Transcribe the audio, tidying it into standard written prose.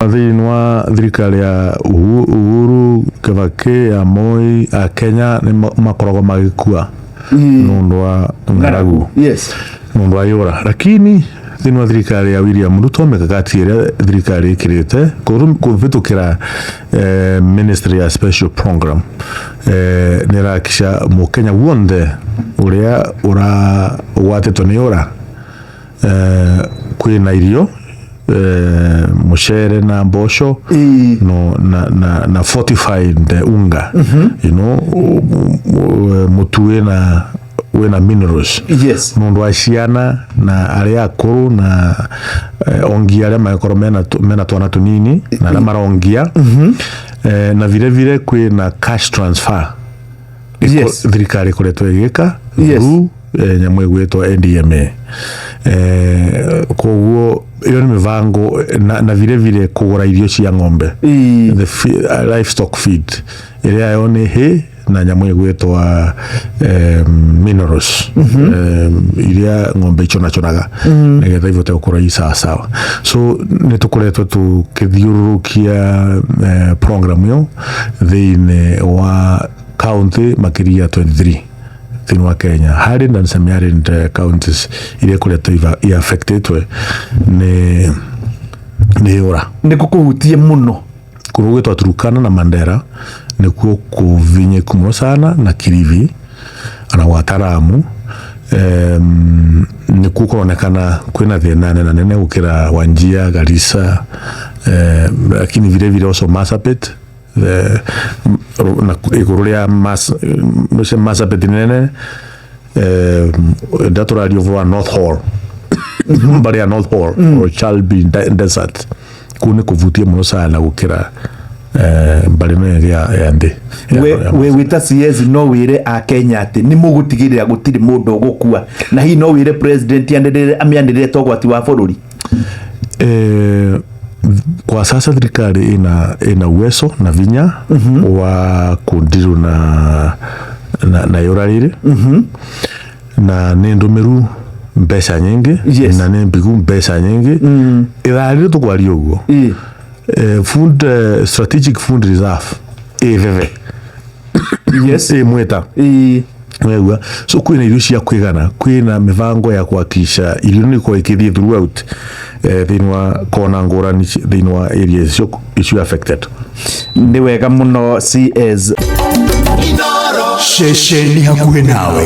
Thĩinĩ wa thirikari ya Uhuru, Kibaki, ya Moi, a Kenya nĩ makoragwo magĩkua nĩ ũndũ wa ng'aragu, nĩ ũndũ wa yũra, lakini thĩinĩ wa thirikari ya William Ruto, mikakati ĩrĩa thirikari ĩkĩrĩte kũhĩtũkĩra ministry ya special program nĩ ĩrakisha mũkenya guonthe ũrĩa ũragwatĩtwo nĩ yũra kwĩna irio, mucere na mboco no na fortified unga, mutu wĩna minerals nundu wa ciana na arĩa akũrũ na ongi arĩa magĩkorwo mena twana tũnini na arĩa marongia, na vile vile kwĩna cash transfer thirikari ĩkoretwo ĩgĩka through nyamũ ĩgwĩtwo NDMA. Koguo ĩyo nĩ mĩbango na vile vile kũgũra irio cia ng'ombe, the livestock feed ĩrĩa yo nĩ hay na nyamũ ĩgwĩtwo minerals iria ng'ombe iconaconaga nĩgetha ivote gũkorwo i sawasawa. So nĩ tũkoretwo tũkĩthiũrũrũkia program ĩyo thĩinĩ wa county makĩria 23 thĩinĩ wa Kenya, arid and semi arid counties iria ikoretwo i-affectetwe nĩ yũra. Nĩ kũkũhutie mũno. Kũrĩa gwĩtwo Turkana na Mandera nĩkuo kũvinyĩku mũno sana, na Kilifi ona gwata Lamu, nĩkuo kũronekana kwĩna thĩna nene nene gũkĩra Wajir, Garissa, lakini vile vile also Marsabit, na igũrũ rĩa Marsabit nene, ndatũraria ũhoro wa North Hall, mbarĩ ya North Hall or Chalbi Desert, kũu nĩ kũvutie mũno sana gũkĩra mbarĩ ĩno ĩngĩ ya nthĩ. We wĩta CS no wĩre a Kenya atĩ nĩ mũgũtigĩrĩra gũtirĩ mũndũ ũgũkua, na hihi no wĩre president anĩrĩre, amĩanĩrĩre ta ũgwati wa bũrũri? Kwa sasa thirikari ina uwezo na vinya wa kundiru na yũra rĩrĩ, na nĩ ndũmĩru mbeca nyingĩ na nĩ mbigu mbeca nyingĩ ithaa rĩrĩ tũkwaria ũguo. Food strategic food reserve ĩ veve ĩ mwĩta wegua. So kwĩna irio cia kwĩgana, kwĩna mĩbango ya kuhakikisha irio nĩ ikorwo ikĩthiĩ throughout thĩinĩ wa kona ngũrani thĩinĩ wa area icio affected. Nĩ wega mũno, CS. Ceceni hakuhĩ nawe.